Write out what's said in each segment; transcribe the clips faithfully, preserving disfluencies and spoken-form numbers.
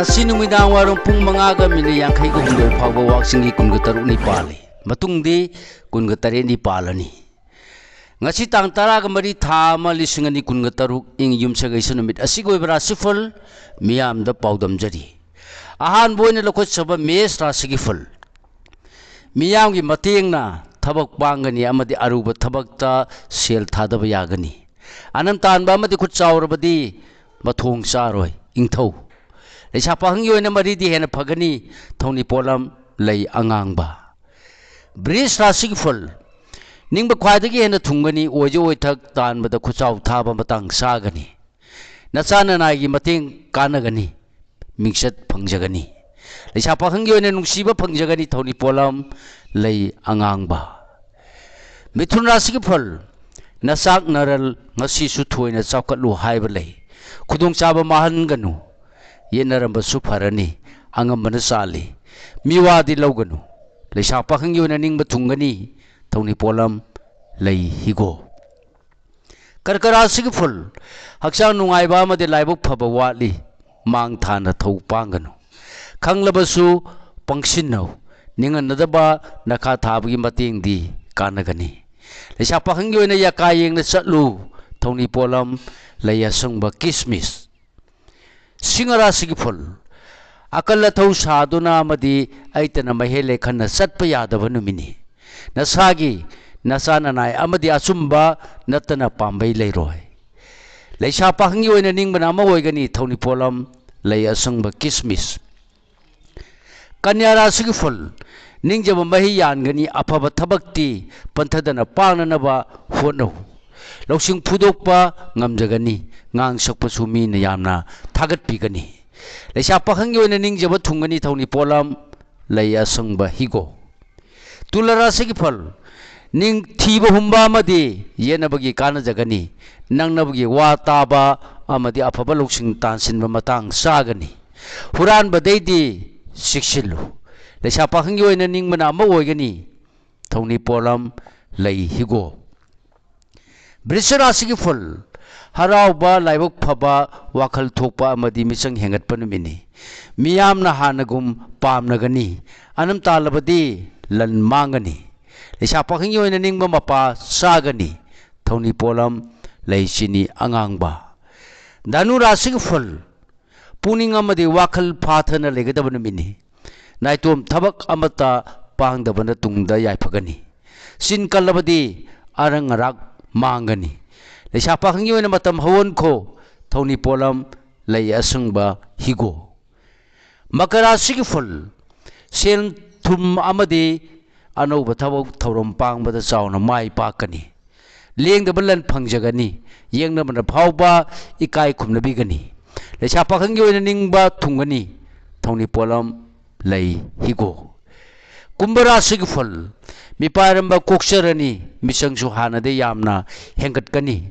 ꯉꯁꯤ ꯅꯨꯃꯤꯗꯥꯡ ꯋꯥꯏꯔꯝ ꯄꯨꯡ ꯃꯉꯥꯒ ꯃꯤꯅꯤꯠ ꯌꯥꯡꯈꯩꯒ ꯍꯨꯝꯗꯣꯏ ꯐꯥꯎꯕ ꯋꯥꯛꯆꯤꯡꯒꯤ ꯀꯨꯟꯒ ꯇꯔꯨꯛꯅꯤ ꯄꯥꯜꯂꯤ꯫ ꯃꯇꯨꯡꯗꯤ ꯀꯨꯟꯒ ꯇꯔꯦꯠꯅꯤ ꯄꯥꯜꯂꯅꯤ꯫ ꯉꯁꯤ ꯇꯥꯡ ꯇꯔꯥꯒ ꯃꯔꯤ, ꯊꯥ ꯑꯃ, ꯂꯤꯁꯤꯡ ꯑꯅꯤ ꯀꯨꯟꯒ ꯇꯔꯨꯛ, ꯏꯪ ꯌꯨꯝꯁꯀꯩꯁ ꯅꯨꯃꯤꯠ ꯑꯁꯤꯒꯤ ꯑꯣꯏꯕ ꯔꯥꯁꯤꯐꯜ ꯃꯤꯌꯥꯝꯗ ꯄꯥꯎꯗꯝꯖꯔꯤ꯫ ꯑꯍꯥꯟꯕ ꯑꯣꯏꯅ ꯂꯧꯈꯠꯆꯕ ꯃꯦꯁ ꯔꯥꯁꯤꯒꯤ ꯐꯜ꯫ ꯃꯤꯌꯥꯝꯒꯤ ꯃꯇꯦꯡꯅ ꯊꯕꯛ ꯄꯥꯡꯒꯅꯤ ꯑꯃꯗꯤ ꯑꯔꯨꯕ ꯊꯕꯛꯇ ꯁꯦꯜ ꯊꯥꯗꯕ ꯌꯥꯒꯅꯤ꯫ ꯑꯅꯝ ꯇꯥꯟꯕ ꯑꯃꯗꯤ ꯈꯨꯠ ꯆꯥꯎꯔꯕꯗꯤ ꯃꯊꯣꯡ ꯆꯥꯔꯣꯏ꯫ ꯏꯪꯊꯧ꯫ ꯂꯩꯁꯥ ꯄꯥꯈꯪꯒꯤ ꯑꯣꯏꯅ ꯃꯔꯤꯗꯤ ꯍꯦꯟꯅ ꯐꯒꯅꯤ꯫ ꯊꯧꯅꯤ ꯄꯣꯠꯂꯝ ꯂꯩ ꯑꯉꯥꯡꯕ꯫ ꯕ꯭ꯔꯤꯖ ꯔꯥꯁꯤꯒꯤ ꯐꯜ꯫ ꯅꯤꯡꯕ ꯈ꯭ꯋꯥꯏꯗꯒꯤ ꯍꯦꯟꯅ ꯊꯨꯡꯒꯅꯤ꯫ ꯑꯣꯏꯖ ꯑꯣꯏꯊꯛ ꯇꯥꯟꯕꯗ ꯈꯨꯠꯆꯥꯎ ꯊꯥꯕ ꯃꯇꯥꯡ ꯆꯥꯒꯅꯤ꯫ ꯅꯆꯥ ꯅꯅꯥꯏꯒꯤ ꯃꯇꯦꯡ ꯀꯥꯟꯅꯒꯅꯤ꯫ ꯃꯤꯡꯆꯠ ꯐꯪꯖꯒꯅꯤ꯫ ꯂꯩꯁꯥ ꯄꯥꯈꯪꯒꯤ ꯑꯣꯏꯅ ꯅꯨꯡꯁꯤꯕ ꯐꯪꯖꯒꯅꯤ꯫ ꯊꯧꯅꯤ ꯄꯣꯠꯂꯝ ꯂꯩ ꯑꯉꯥꯡꯕ꯫ ꯃꯤꯊꯨꯟ ꯔꯥꯁꯤꯒꯤ ꯐꯜ꯫ ꯅꯆꯥꯛ ꯅꯔꯜ ꯉꯁꯤꯁꯨ ꯊꯣꯏꯅ ꯆꯥꯎꯈꯠꯂꯨ ꯍꯥꯏꯕ ꯂꯩ꯫ ꯈꯨꯗꯣꯡꯆꯥꯕ ꯃꯥꯡꯍꯟꯒꯅꯨ꯫ ꯌꯦꯠꯅꯔꯝꯕꯁꯨ ꯐꯔꯅꯤ꯫ ꯑꯉꯝꯕꯅ ꯆꯥꯜꯂꯤ꯫ ꯃꯤꯋꯥꯗꯤ ꯂꯧꯒꯅꯨ꯫ ꯂꯩꯁꯥ ꯄꯥꯈꯪꯒꯤ ꯑꯣꯏꯅ ꯅꯤꯡꯕ ꯊꯨꯡꯒꯅꯤ꯫ ꯊꯧꯅꯤ ꯄꯣꯠꯂꯝ ꯂꯩ ꯍꯤꯒꯣꯛ꯫ ꯀꯔꯀ ꯔꯥꯁꯤꯒꯤ ꯐꯜ꯫ ꯍꯛꯆꯥꯡ ꯅꯨꯡꯉꯥꯏꯕ ꯑꯃꯗꯤ ꯂꯥꯏꯕꯛ ꯐꯕ ꯋꯥꯠꯂꯤ꯫ ꯃꯥꯡ ꯊꯥꯅ ꯊꯧ ꯄꯥꯡꯒꯅꯨ꯫ ꯈꯪꯂꯕꯁꯨ ꯄꯪꯁꯤꯟꯅꯧ꯫ ꯅꯤꯡꯍꯟꯅꯗꯕ ꯅꯈꯥ ꯊꯥꯕꯒꯤ ꯃꯇꯦꯡꯗꯤ ꯀꯥꯟꯅꯒꯅꯤ꯫ ꯂꯩꯁꯥ ꯄꯥꯈꯪꯒꯤ ꯑꯣꯏꯅ ꯌꯥꯀꯥ ꯌꯦꯡꯅ ꯆꯠꯂꯨ꯫ ꯊꯧꯅꯤ ꯄꯣꯠꯂꯝ ꯂꯩ ꯑꯁꯪꯕ ꯀꯤꯁꯃꯤꯁ꯫ ꯁꯤꯡꯍ ꯔꯥꯁꯤꯒꯤ ꯐꯜ꯫ ꯑꯀꯜ ꯑꯊꯧ ꯁꯥꯗꯨꯅ ꯑꯃꯗꯤ ꯑꯩꯇꯅ ꯃꯍꯦ ꯂꯦꯈꯟꯅ ꯆꯠꯄ ꯌꯥꯗꯕ ꯅꯨꯃꯤꯠꯅꯤ꯫ ꯅꯁꯥꯒꯤ, ꯅꯆꯥ ꯅꯅꯥꯏ ꯑꯃꯗꯤ ꯑꯆꯨꯝꯕ ꯅꯠꯇꯅ ꯄꯥꯝꯕꯩ ꯂꯩꯔꯣꯏ꯫ ꯂꯩꯁꯥ ꯄꯥꯈꯪꯒꯤ ꯑꯣꯏꯅ ꯅꯤꯡꯕꯅ ꯑꯃ ꯑꯣꯏꯒꯅꯤ꯫ ꯊꯧꯅꯤ ꯄꯣꯠꯂꯝ ꯂꯩ ꯑꯁꯪꯕ ꯀꯤꯁꯃꯤꯁ꯫ ꯀꯟꯌꯥ ꯔꯥꯁꯤꯒꯤ ꯐꯜ꯫ ꯅꯤꯡꯖꯕ ꯃꯍꯩ ꯌꯥꯟꯒꯅꯤ꯫ ꯑꯐꯕ ꯊꯕꯛꯇꯤ ꯄꯟꯊꯗꯅ ꯄꯥꯡꯅꯅꯕ ꯍꯣꯠꯅꯧ꯫ ꯂꯧꯁꯤꯡ ꯐꯨꯗꯣꯛꯄ ꯉꯝꯖꯒꯅꯤ꯫ ꯉꯥꯡ ꯁꯛꯄꯁꯨ ꯃꯤꯅ ꯌꯥꯝꯅ ꯊꯥꯒꯠꯄꯤꯒꯅꯤ꯫ ꯂꯩꯁꯥ ꯄꯥꯈꯪꯒꯤ ꯑꯣꯏꯅ ꯅꯤꯡꯖꯕ ꯊꯨꯡꯒꯅꯤ꯫ ꯊꯧꯅꯤ ꯄꯣꯠꯂꯝ ꯂꯩ ꯑꯁꯪꯕ ꯍꯤꯒꯣꯛ꯫ ꯇꯨꯂꯥ ꯔꯥꯁꯤꯒꯤ ꯐꯜ꯫ ꯅꯤꯡꯊꯤꯕ ꯍꯨꯝꯕ ꯑꯃꯗꯤ ꯌꯦꯠꯅꯕꯒꯤ ꯀꯥꯟꯅꯖꯒꯅꯤ꯫ ꯅꯪꯅꯕꯒꯤ ꯋꯥ ꯇꯥꯕ ꯑꯃꯗꯤ ꯑꯐꯕ ꯂꯧꯁꯤꯡ ꯇꯥꯟꯁꯤꯟꯕ ꯃꯇꯥꯡ ꯆꯥꯒꯅꯤ꯫ ꯍꯨꯔꯥꯟꯕꯗꯩꯗꯤ ꯆꯦꯛꯁꯤꯜꯂꯨ꯫ ꯂꯩꯁꯥ ꯄꯥꯈꯪꯒꯤ ꯑꯣꯏꯅ ꯅꯤꯡꯕꯅ ꯑꯃ ꯑꯣꯏꯒꯅꯤ꯫ ꯊꯧꯅꯤ ꯄꯣꯠꯂꯝ ꯂꯩ ꯍꯤꯒꯣꯛ꯫ ꯕ꯭ꯔꯤꯁ ꯔꯥꯁꯤꯒꯤ ꯐꯨꯜ, ꯍꯔꯥꯎꯕ, ꯂꯥꯏꯕꯛ ꯐꯕ, ꯋꯥꯈꯜ ꯊꯣꯛꯄ ꯑꯃꯗꯤ ꯃꯤꯆꯪ ꯍꯦꯟꯒꯠꯄ ꯅꯨꯃꯤꯠꯅꯤ꯫ ꯃꯤꯌꯥꯝꯅ ꯍꯥꯟꯅꯒꯨꯝ ꯄꯥꯝꯅꯒꯅꯤ꯫ ꯑꯅꯝ ꯇꯥꯜꯂꯕꯗꯤ ꯂꯟ ꯃꯥꯡꯒꯅꯤ꯫ ꯂꯩꯁꯥ ꯄꯥꯈꯪꯒꯤ ꯑꯣꯏꯅ ꯅꯤꯡꯕ ꯃꯄꯥ ꯆꯥꯒꯅꯤ꯫ ꯊꯧꯅꯤ ꯄꯣꯠꯂꯝ ꯂꯩ ꯆꯤꯅꯤ ꯑꯉꯥꯡꯕ꯫ ꯙꯅꯨ ꯔꯥꯁꯤꯒꯤ ꯐꯨꯜ, ꯄꯨꯛꯅꯤꯡ ꯑꯃꯗꯤ ꯋꯥꯈꯜ ꯐꯥꯊꯅ ꯂꯩꯒꯗꯕ ꯅꯨꯃꯤꯠꯅꯤ꯫ ꯅꯥꯏꯇꯣꯝ ꯊꯕꯛ ꯑꯃꯠꯇ ꯄꯥꯡꯗꯕꯅ ꯇꯨꯡꯗ ꯌꯥꯏꯐꯒꯅꯤ꯫ ꯆꯤꯟ ꯀꯜꯂꯕꯗꯤ ꯑꯔꯪ ꯑꯔꯥꯛ ꯃꯥꯡꯒꯅꯤ꯫ ꯂꯩꯁꯥ ꯄꯥꯈꯪꯒꯤ ꯑꯣꯏꯅ ꯃꯇꯝ ꯍꯧꯍꯟꯈꯣ꯫ ꯊꯧꯅꯤ ꯄꯣꯠꯂꯝ ꯂꯩ ꯑꯁꯪꯕ ꯍꯤꯒꯣ꯫ ꯃꯀꯔ ꯔꯥꯁꯤꯒꯤ ꯐꯨꯜ, ꯁꯦꯜ ꯊꯨꯝ ꯑꯃꯗꯤ ꯑꯅꯧꯕ ꯊꯕꯛ ꯊꯧꯔꯝ ꯄꯥꯡꯕꯗ ꯆꯥꯎꯅ ꯃꯥꯏ ꯄꯥꯛꯀꯅꯤ꯫ ꯂꯦꯡꯗꯕ ꯂꯟ ꯐꯪꯖꯒꯅꯤ꯫ ꯌꯦꯡꯅꯕꯅ ꯐꯥꯎꯕ ꯏꯀꯥꯏ ꯈꯨꯝꯅꯕꯤꯒꯅꯤ꯫ ꯂꯩꯁꯥ ꯄꯥꯈꯪꯒꯤ ꯑꯣꯏꯅ ꯅꯤꯡꯕ ꯊꯨꯡꯒꯅꯤ꯫ ꯊꯧꯅꯤ ꯄꯣꯠꯂꯝ ꯂꯩ ꯍꯤꯒꯣ꯫ ꯀꯨꯝꯚ ꯔꯥꯁꯤꯒꯤ ꯐꯨꯜ, ꯃꯤꯄꯥꯏꯔꯝꯕ ꯀꯣꯛꯆꯔꯅꯤ꯫ ꯃꯤꯆꯪꯁꯨ ꯍꯥꯟꯅꯗꯤ ꯌꯥꯝꯅ ꯍꯦꯟꯒꯠꯀꯅꯤ꯫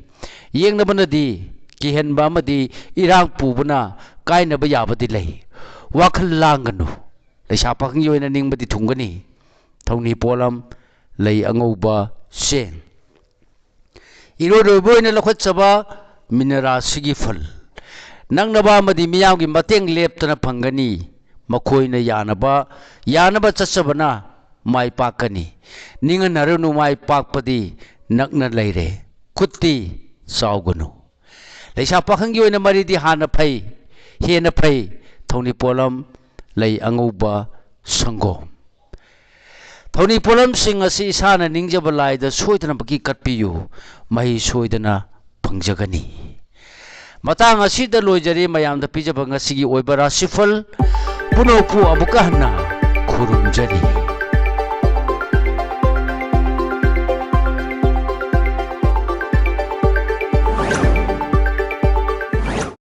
ꯌꯦꯡꯅꯕꯅꯗꯤ ꯀꯤꯍꯟꯕ ꯑꯃꯗꯤ ꯏꯔꯥꯡ ꯄꯨꯕꯅ ꯀꯥꯏꯅꯕ ꯌꯥꯕꯗꯤ ꯂꯩ꯫ ꯋꯥꯈꯜ ꯂꯥꯡꯒꯅꯨ꯫ ꯂꯩꯁꯥ ꯄꯥꯈꯪꯒꯤ ꯑꯣꯏꯅ ꯅꯤꯡꯕꯗꯤ ꯊꯨꯡꯒꯅꯤ꯫ ꯊꯧꯅꯤ ꯄꯣꯠꯂꯝ ꯂꯩ ꯑꯉꯧꯕ ꯆꯦꯟ꯫ ꯏꯔꯣꯏ ꯂꯣꯏꯕ ꯑꯣꯏꯅ ꯂꯧꯈꯠꯆꯕ ꯃꯤꯅ ꯔꯥꯁꯤꯒꯤ ꯐꯜ꯫ ꯅꯛꯅꯕ ꯑꯃꯗꯤ ꯃꯤꯌꯥꯝꯒꯤ ꯃꯇꯦꯡ ꯂꯦꯞꯇꯅ ꯐꯪꯒꯅꯤ꯫ ꯃꯈꯣꯏꯅ ꯌꯥꯅꯕ, ꯌꯥꯅꯕ ꯆꯠꯆꯕꯅ ꯃꯥꯏ ꯄꯥꯛꯀꯅꯤ꯫ ꯅꯤꯡꯍꯟꯅꯔꯨꯅꯨ, ꯃꯥꯏ ꯄꯥꯛꯄꯗꯤ ꯅꯛꯅ ꯂꯩꯔꯦ꯫ ꯈꯨꯠꯇꯤ ꯆꯥꯎꯒꯅꯨ꯫ ꯂꯩꯁꯥ ꯄꯥꯈꯪꯒꯤ ꯑꯣꯏꯅ ꯃꯔꯤꯗꯤ ꯍꯥꯟꯅ ꯐꯩ, ꯍꯦꯟꯅ ꯐꯩ꯫ ꯊꯧꯅꯤ ꯄꯣꯠꯂꯝ ꯂꯩ ꯑꯉꯧꯕ ꯁꯪꯒꯣꯝ꯫ ꯊꯧꯅꯤ ꯄꯣꯠꯂꯝꯁꯤꯡ ꯑꯁꯤ ꯏꯁꯥꯅ ꯅꯤꯡꯖꯕ ꯂꯥꯏꯗ ꯁꯣꯏꯗꯅꯃꯛꯀꯤ ꯀꯠꯄꯤꯌꯨ, ꯃꯍꯩ ꯁꯣꯏꯗꯅ ꯐꯪꯖꯒꯅꯤ꯫ ꯃꯇꯥꯡ ꯑꯁꯤꯗ ꯂꯣꯏꯖꯔꯦ ꯃꯌꯥꯝꯗ ꯄꯤꯖꯕ ꯉꯁꯤꯒꯤ ꯑꯣꯏꯕ ꯔꯥꯁꯤꯐꯜ꯫ ꯄꯨꯝꯅꯃꯛꯄꯨ ꯑꯃꯨꯛꯀ ꯍꯟꯅ ꯈꯨꯔꯨꯝꯖꯔꯤ꯫